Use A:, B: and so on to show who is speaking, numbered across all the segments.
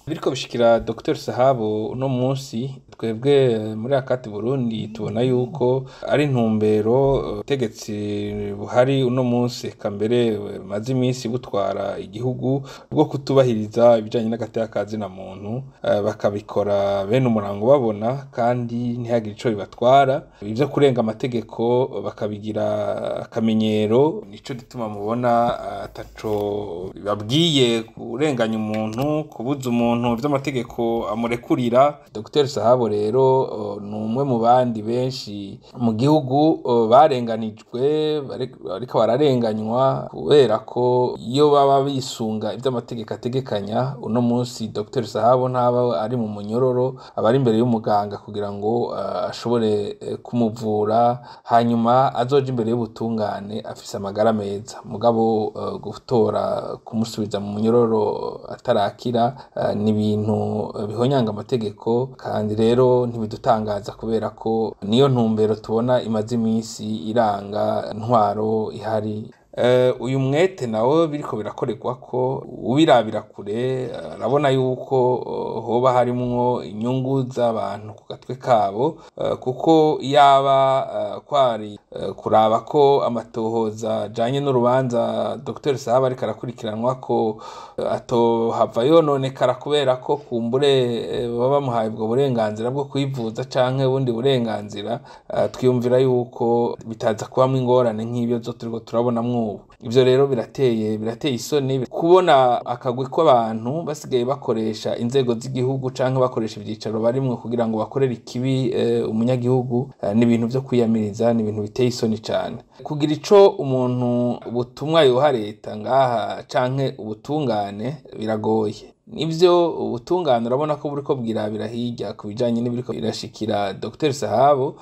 A: Biriko bishikira Dr Sahabo uno munsi, twebwe muri Akati Burundi tubona yuko ari intumbero ubutegetsi buhari uno munsi, eka mbere bumaze iminsi butwara igihugu, bwo kutubahiriza ibijanye n'agateka ka zina muntu, bakabikora bene umurango babona kandi ntihagire ico bibatwara. Ivyo kurenga amategeko bakabigira akamenyero. Nico gituma mubona ataco bibabwiye kurenganya umuntu, kubuza umuntu vy'amategeko amurekurira. Dr Sahabo rero ni umwe mu bandi benshi mu gihugu barenganijwe, bariko bararenganywa, kubera ko iyo baba bisunga ivy'amategeko ategekanya, uno munsi Dr Sahabo ntaba ari mu munyororo, aba ari imbere y'umuganga kugira ngo ashobore kumuvura, hanyuma azoje imbere y'ubutungane afise amagara meza. Mugabo gutora kumusubiza mu munyororo atarakira ni ibintu bihonyanga amategeko, kandi rero ntibidutangaza kubera ko niyo ntumbero tubona imaze iminsi iranga ntwaro ihari. Uyu mwete nawo biriko birakorerwa ko ubirabira kure arabona yuko hoba harimwo inyungu z'abantu ku gatwe kabo, kuko yaba kwari kuraba ko amatohoza ajanye n'urubanza Dr Sahabo ariko arakurikiranwa ko atohava yononekara kubera ko kumbure baba bamuhaye ubwo burenganzira bwo kwivuza canke ubundi burenganzira, twiyumvira yuko bitaza kubamwo ingorane nk'ibyo zo turiko turabonamwo ubu. Ivyo rero birateye isoni kubona akagwi k'abantu basigaye bakoresha inzego z'igihugu canke bakoresha ivyicaro barimwo kugira ngo bakorere ikibi umunyagihugu. Ni ibintu vyo kwiyamiriza, ni ibintu biteye isoni cane. Kugira ico umuntu ubutumwa yoha leta ngaha canke ubutungane biragoye. Nivyo, ubutungane urabona ko buriko bwirabira hirya ku bijanye n'ibiriko birashikira Dr Sahabo,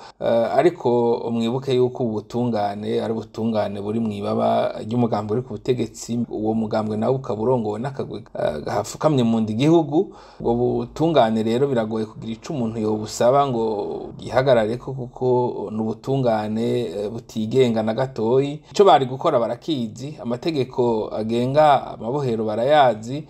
A: ariko mwibuke yuko ubutungane ari ubutungane buri mw'ibaba ry'umugambi uri ku butegetsi, uwo mugambwe nawo ukaba urongowe n'akagwi gafukamye mu nda igihugu. Ubwo butungane rero biragoye kugira ico umuntu yobusaba ngo gihagarareko, kuko ni ubutungane butigenga na gatoyi. Ico bari gukora barakizi, amategeko agenga amabohero barayazi.